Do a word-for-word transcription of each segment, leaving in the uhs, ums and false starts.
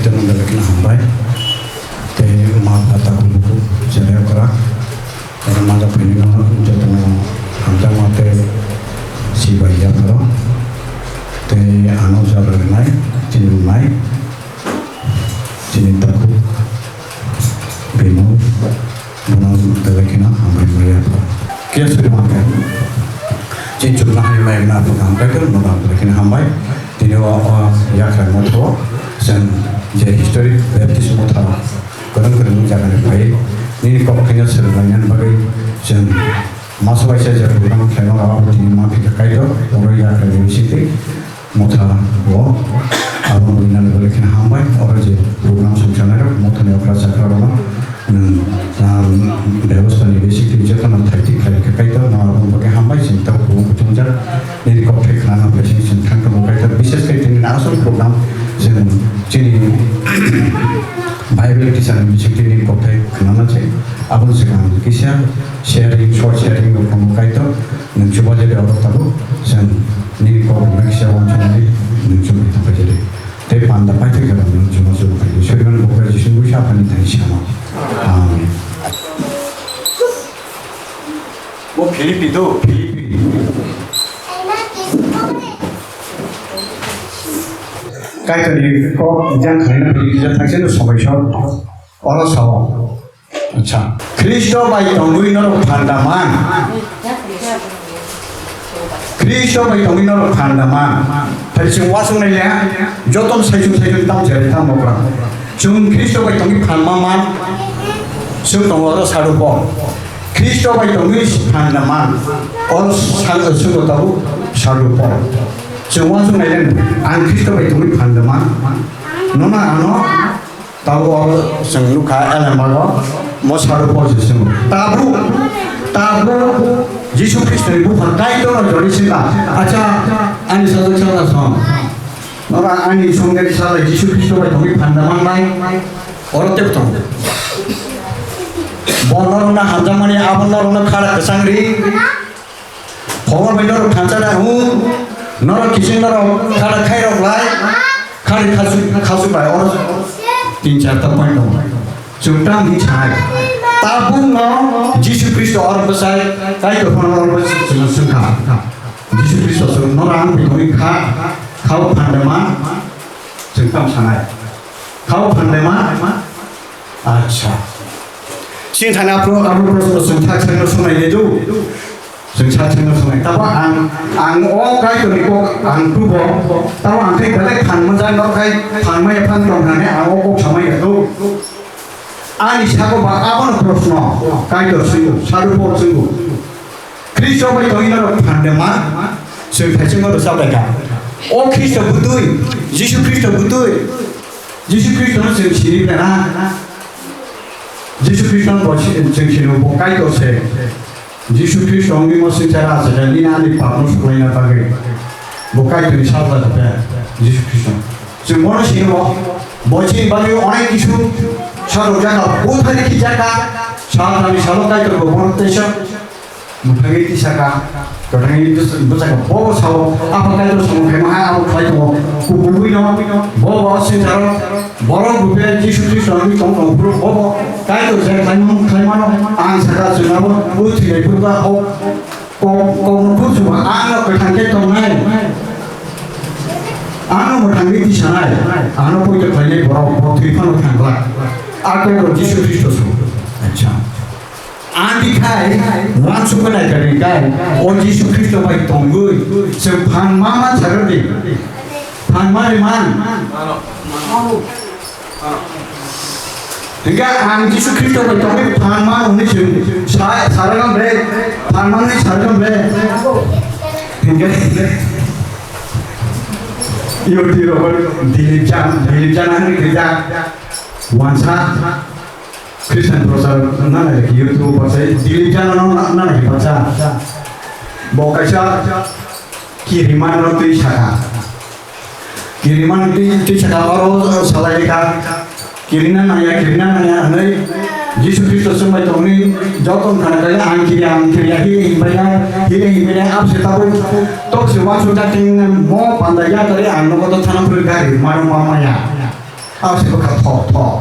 Belai kheno hambai. Tei ma pha takhuk bukhuk chwrai okra. Oro manjak phainai no jotono hamjakma tei sibai yapharo. Tei ano jora rwnai, chini mai, chini takhuk, bini. Bono belai kheno hambai maya. Khe suri mankha. Chini chukna hai mai na pha hambai khe bono belai kheno hambai. Tini o, o yakra motho chwng je historic Baptist motha kwrwng kwrwng jaga ni phai nini kok khaina swrwng lainani bagwi chwng masa waisa je program khlaima rok tini ma phikha Kaitor oro yakra ni bisingtwi. Motha o abo buinani belai kheno hambai. Oro je program songchanairok mothani okra chakrarokno nwng, ah, bebostha ni bisingtwi jotono thaitwi khlai khe Kaitor no abo bagwi hambai. Chini tabuk kubun kuchungjak nini kokthai khnana phaising chwng thang tongo Kaitor. Bishesh khe tini asol program chwng chini Bible teacher ni bisingtwi nini kokthai khnana se. Aboni swkang kisa sharing, short sharing rok tongo Kaitor. Nwng chubajago oro tabuk chwng nini kok rwksa uansuknai nwng chubui tongkha jere. Tei panda paithak jora nwng chubajago khaidi. Soiman bokra Jisu Khristo Aphani thani sama. Amen. Bo Philippi do, Philippi. Kaitorni kok jang khlaina Philippi jang thangse no somai sok. Oro sao. Acha. Khristo bai tongwi norok phanda man. Khristo bai tongwi norok phanda man. Phai chwng uansuknai le, jotono saichung saichung tamo jerai tamo bwkra. Chwng Khristo bai tongwi phan ma man. Chwng tongo oro Sadhu Paul. Khristo bai tongwi phanda man. Oro sa-, chwng tongo Sadhu Paul. Chwng uansuknai le, ang Khristo bai tongwi phanda man. Nono ano Tabuk oro chwng nukha, elembago mo Sadhu Paul se swngo. Tabuk, tabuk Jisu Khristoni bupha Kaitorno jori singkha. Acha, ani sajak sajak song. Nora ani songni sala Jisu Khristo bai tongwi phanda manbai. Oro tep tong. Bo norokno hamjakmani, abo norokno khara kwchang ri. Khobor bai norok thansa da hwn, norok kiching norok khara khairok lai, khari khasu, khasu bai oro tin char ta point dong. Chwng tang hi chai. Tabuk no Jisu Khristo oro bwsai, Kaitor phano oro bwsai chwng swngkha. Jisu Khristo chwng norok ang bini kha, khao phandama, chwng tang sanai. Khao phandama, acha. Sini thani apro, apro prosto chwng thak sai no sunai de du. Chwng sa chwngno swngnai. Tabo ang, ang o Kaitorni kok ang tubo. Tabo ang khe belai phan mwnjak, norok khai phan maya phan tong hwnwi ang o kok samai ya do. Ani sago ba abono proshno Kaitor swngo, Sadhu Paul swngo. Khristo bai tongwi norok phan de ma? Chwng thaichwngno rwchap lai kha. O Khristo bwtwi, Jisu Khristo bwtwi, Jisu Khristono chwng sini pena. Jisu Khristono bo si-, chwng sini bo Kaitor se. Jisu Khristo wngwi mo swngchar achai kha, nini ani papno suklaina bagwi. Bo Kaitorni sajla rwkha Jisu Khristo. Chwng bono sini bo, bo chini bagwi onek kisu sajwk jaka, buthari ki jaka, Satani salo Kaitor bo bono teisa mwthangwi tisaka, kwthangwi bwsaka, bo bo sao, Apha Kaitor samung khaima hai abo khlai tongo, kubui no, bo bo swngcharo. Borok rupya Jisu Khristo ni tong tong phuru bobo Kaitor je khlaimung khlaimano ang saka chwngabo o thwilai phuru ba o ko-, kokno phuru chuba ang no kwthang khe tongnai. Ang no mwthangwi tisanai. Ang no poito khlainai borok bo thwi phano thangla. A Kaitor Jisu Khristo su. Acha. Ani khai uansukma nai kani khai o Jisu Khristo bai tongwi chwng phan ma man sakha di. Phan ma ri man. Hinkhe ang Jisu Khristo bai tongwi phan ma hwnwi chwng sa-, sarakam bre, phan ma hwnwi sarakam bre. Hinkhe Yoti rok Dilip Jan, Dilip Jan hwnwi khe ja wansa. Christian prochar nana ki YouTube pasai Dilip Jana no nana ki pacha. Bo kaisa kiriman no twi saka. Kiriman twi, twi saka oro salai ka. Kirina naya, kirina naya hwnwi Jisu Khristo swngbai tongni joto khana kaya ang kiri, ang kiri, hi hinbaya, hi hinbaya, abse tabuk tok se wansu jating mo panda ya kare ang no koto thana phuri gari maro mama ya. Abo se bwkha thok thok.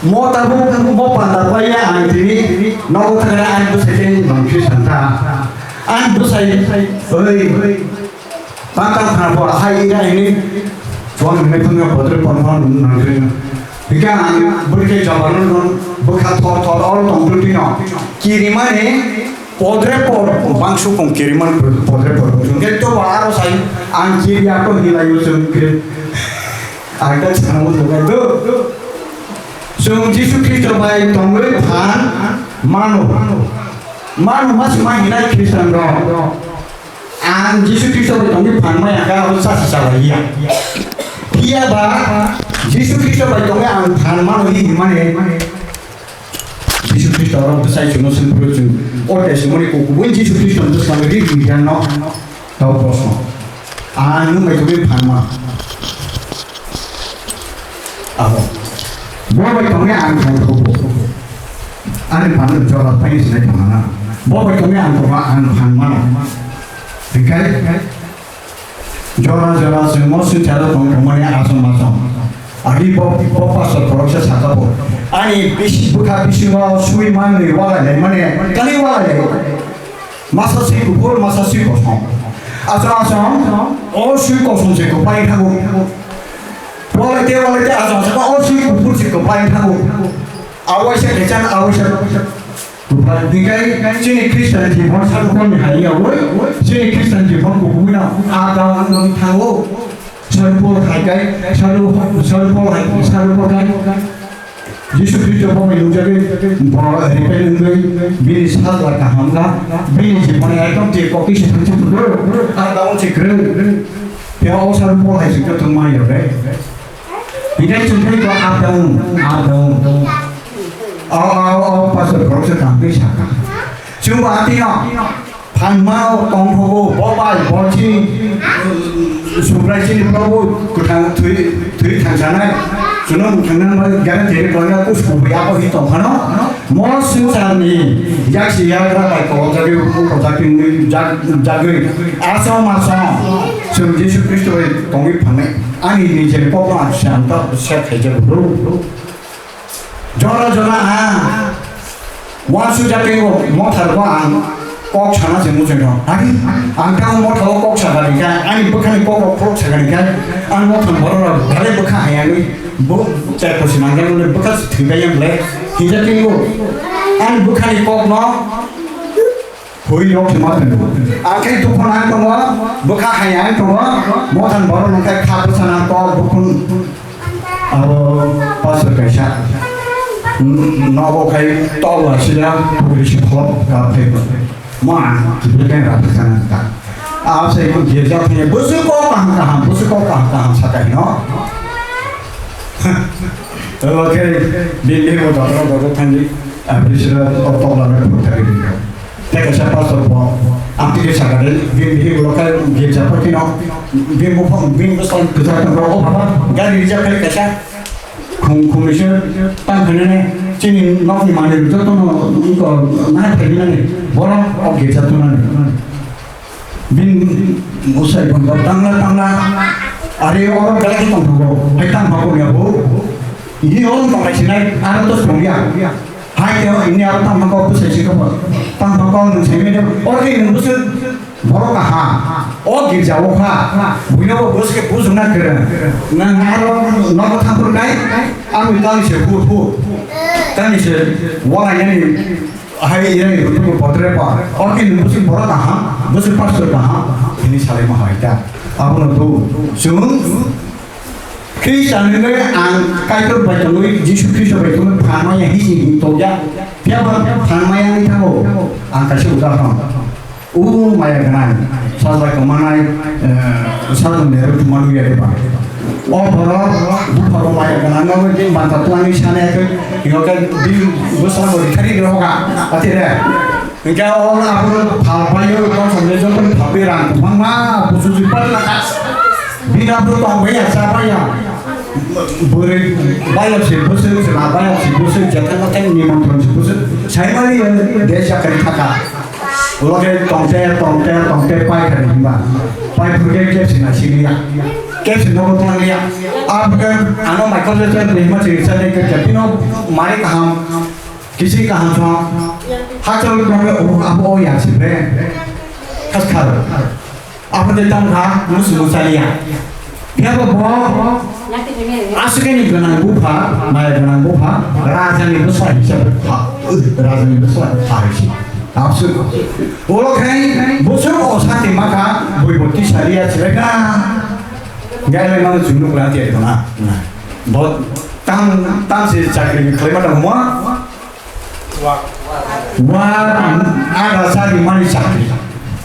Mo tabuk mo panda paiya ang tini nogo thangna ang bwsai tei nong Khristan ta. Ang bwsai oi tang tang khna pho hai ira ini chuang hwnwi phunga bodre pon pon nang khe. Hika ang bwrwi khe jabano bwkha thok thok oro tong twi no. Kirimani Podre por, bangsu kong kiriman podre por. Hingke to ba aro sai ang kiri ako hilai yo sung kiri. Ang ta chana mo to do. Sung Jisu Kristo bai tongoi phan mano. Mano mas ma hinai Kristan ro. Ang Jisu Kristo bai tongoi phan ma ya ka abo sa sa la ya. Iya ba Jisu Kristo bai tongoi ang phan mano hi mane. Jisu Khristo oro bwsai chwngno swngphuru chwng o testimony kubui Jisu Khristo bwskango ri ri jano tao prosno. Ang nwng bai tongwi phanma. Abo. Bo bai tongwi ang thang thubo. Ani phanno jora paini sinai thangna. Bo bai tongwi ang thangma ang phanma. Hikai? Jora jora chwng mo swngcharo tong tongmani aswk maswk. Agi bo, bo pastor khoroksa sakha bo. Ani bisi bwkha bisingo sui manwi walai lai mani, kali walai lai. Masa sui kuphur, masa sui kosom. Aswk aswk, o sui kosom se kwplai thango. Walai te, walai te, aswk aswk, o sui kuphur se kwplai thango. Awaisa kechan, awaisa. Tubal dikai chini Khristian jibon sarukolni hai yawi, chini Khristian jibon kubuina adang nang thango. Sarupol hai kai, saru, sarupol hai, sarupol kai. Jisu Khristo bo mai nujagwi, bo repent wngwi, bini sajla kaham ga, bini jibon ekdom je kokise thangsi tudo, adang se krwi. Tei o sarupol hai se khe thangma yawi. Hingke chwng khe ko adang, adang. O, o, o, pastor khoroksa tang twi sakha. Chwng bo atino phanma o tongthogo, bo bai, bo chini, Subrai chini Probhu kwthang thwi, thwi thangsanai. Chwngno mwthangna bai gana tere kwlangya kus kubui abo hi tongphano. Mo swngcharni yaksi yagra bai kolokjagwi, kolokjagwi, jag-, jagwi. Asom, asom. Chwng Jisu Khristo bai tongwi phanai. Ani nijeni kokno ang siyam ta sep khaijak bro. Jora jora ang uansuk jatwi o mothar bo ang kok sana se muchung rok. Ari ang ta mothar o kok sakani kha, ani bwkhani kok rok kok sakani kha, ang mothar borok rok belai bwkha hayani bo chai khosi nang jani bwkha thwi bai yang le hinja twi o. Ang bwkhani kok no Hoi rok se ma tongo. Ang khe dukho nang tongo, bwkha hai ang tongo, mothang borok nang khe kha bwsa nang kok bukhun. Abo pastor kaisa. Nogo khai tobla sida, pugri si khop ka phai. Ma, kibri kai ra bwsa nang ta. Abo sai ko girja phai, bwswk kok kaham kaham, bwswk kok kaham kaham sakai no. Oke, bini mo dotro dotro thangdi, abisra tobla na putari bini. Tei kaisa pastor bo, ang tini sakha de, bini bihi ulo khe girja pho tino, bini buphang, bini bwsang kwchar tong rok, o baba, gari rijak khe kaisa, khum, khum ise tang khe nene, chini nokni manwi jotono, iko, nahar khe nene, borok o girja tunani. Bini bwsai bwngkha tangla tangla, ari oro belai khe tongthogo, hai tang pha kongya bo. Ini oro tongthai sinai, aro to tongya. Hai te ini aro tang pha kok bwsai si kok. Tang pha kok nwng sai mene, oro khe nwng bwswk borok kaha. O girja o kha. Buino bo bwswk khe bujwkna kwrwng. Nwng aro nogo thangphuru nai, ang tang se hu hu. Tang se wala yani. Hai, ira ni rutu ko potre pa. Oke, ni musi borok kaham, musi pastor kaham. Ini salai ma hai ta. Abo no tu. Sung. Khristan ni ang Kaitor bai tongwi, Jisu Khristo bai tongwi phanmaya hisi ni tokya. Phiya ba phanmaya ni thango. Ang kaisa udahoron. O maya gwnang, sajla kwmanai, eh, sajla nero thumanu ya deba. O borok bupharo maya gwnang no bini manta twlangwi sana ya khe, hingke bini bwskango rithari roga, ati re. Hingke o abono phalpaio, tong samle joto phalpai rang kwbangma busu jipat laka. Bini abono tong baya, cha baya. Bwrwi baya se bwswk, chwla baya se bwswk, jatha jatha nimontron se bwswk. Saimani ya, de chakri thaka. Ulo khe tongte, tongte, tongte pai kha hinba. Pai phurkhe khe sina siliya. Kepsi nogo tonglia. Abke ano Michael Jackson ni ma chiri sa ni ke ke pino mari kaham, kisi kaham sa. Hachal tongbe o abo o ya sibe. Khas khar. Abo de tong kha musu musalia. Phiya bo bo asukeni gwnang bupha, maya gwnang bupha, rajani bwsa hisab ha, rajani bwsa ha hisi. Absu. Olo khai bwswk o sati makha, bui bo tisa liya chileka. Gaile mano chunuk la tiya kona. Bo tam, tam se chakri khlai mata mo. Wa ada sari mani chakri.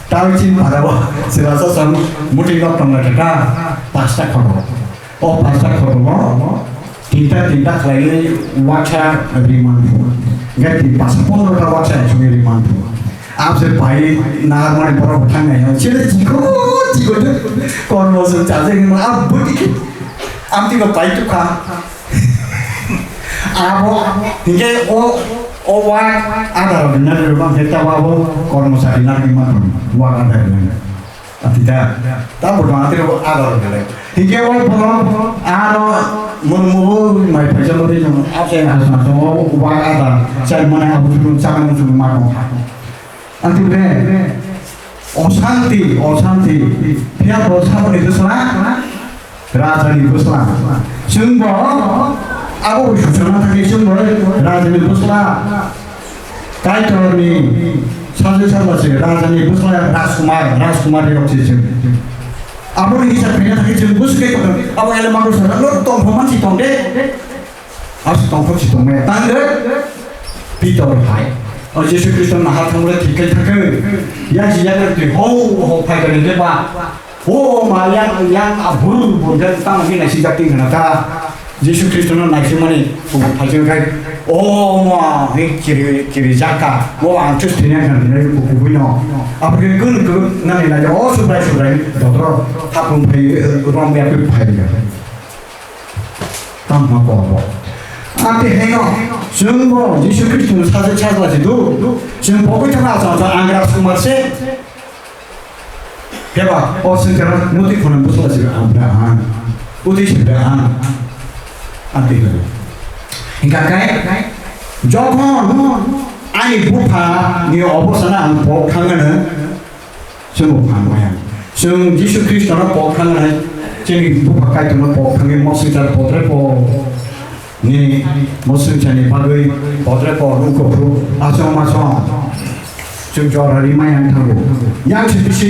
Tau chin pada wa sila sa sam muti nok tong la ta pasta khoto. O pasta khoto mo. Tinta tinta khlai waksa riman phu. Gati pasta pondro ta waksa chungi riman phu. Abse pai nahar mani borok bo thang nai. Chile chiko chiko de. Kon mo se chaje ni ma ab buti ki. Am ti ko pai tu kha. Abo, hingke o, o wa adar ni nari rubang heta wa bo kormo sari nari ma wa adar ni. Ati da, ta bo ma ti ko adar ni le. Hingke o bo ano mun mu mai phaisa lo ri no. Abse na sa so wa adar. Sai mana abu tu sa mana tu ma ko. Anti bre, osanti, osanti, phiya bo saboni bwsla, rajani bwsla. Chwngbo abo suchana thangwi chwngbo rajani bwsla. Kaitorni sajwk sajla se rajani bwsla Rajkumar, Rajkumar ni rok se chwng. Aboni hisab khaina thangwi chwng bwswk khe abo ele mango sana no tongpha mansi tongde. Abo se tongthok se tongmaya. Tangde Pitor hai. O Jisu Khristo nahar thangmani thik khe thakhe. Yang si yang twi ho ho phai kani de ba. O ma yang yang abhur bun de tang hi nai si jak ting na ta. Jisu Khristo no nai si mani o phai jeng khai. O ma hi kiri kiri jaka. O ang chus thina kan ne ku ku no. Abri kun ku nani na o subrai subrai dodro. Thapung phai rom ya ku phai. Tamo kobo. Ati heno, chwngbo Jisu Khristo no sajwk sajla se do. Chwng pogwi thangna asa asa angra sumar se. Keba, o sengkara muti khona bwsla se Abraham. Uti se Abraham. Ati heno. Hingka kai, jokhon ani bupha ni obosana ang pok thangana. Chwng bo phan maya. Chwng Jisu Khristo no pok thang hai, chini bupha Kaitor no pok thangwi moswngchar potre po ni moswngchar ni bagwi potre po rukopru asong masong. Chwng jora ri maya wng thango. Yang si bisi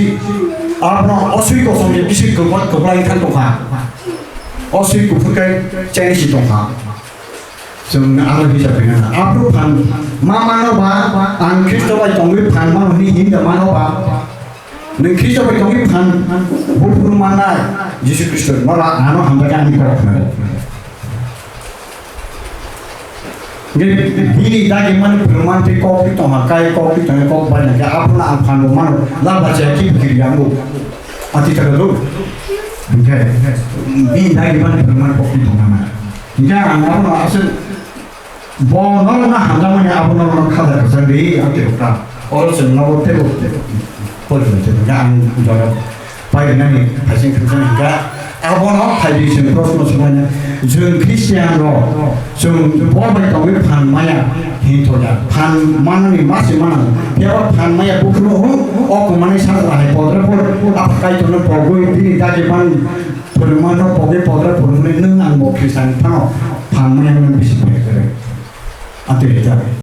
abno oswi kosong ni bisi kwbak kwplai thang tongkha. Oswi kuphur kai chai si tongkha. Chwng aro hisab khe nang. Aphuru phan ma mano ba, ang Khristo bai tongwi phan mano hwnwi hinda mano ba. Nwng Khristo bai tongwi phan buphuru mannai Jisu Khristo nora ano hamjakhe ani kok khna. Nge bini dagi mani phuru mantri kok twi tongha kai kok twi tongha kok bai nang khe aphuru ang phan bo mano laba chaya ki bikiri yango. Ati taka do. Hingkhe bini dagi mani phuru mani kok twi tongha na. Hingkhe ang abono aswk bo norokno hamjakmani abo norokno khaja kwchang di, ang tei rwkha. Oro chwng nogo teibo poito se hwnkhe ang jora pai rwnani phaising thangsa hwnkha. Abono phai di chwng proshno swngmani, chwng Christian rok chwng bo bai tongwi phan maya hinthoya, phan manani mase mano, phiya ba phan maya buphuru hwn o kwmani sajla hai podre pod abo Kaitorno pogwi bini dagi ban phwrwngmano pogwi podre phwrwngmani nwng ang bo Christian phano phan maya hwnwi bisi phai kwrwi. Ante rijak.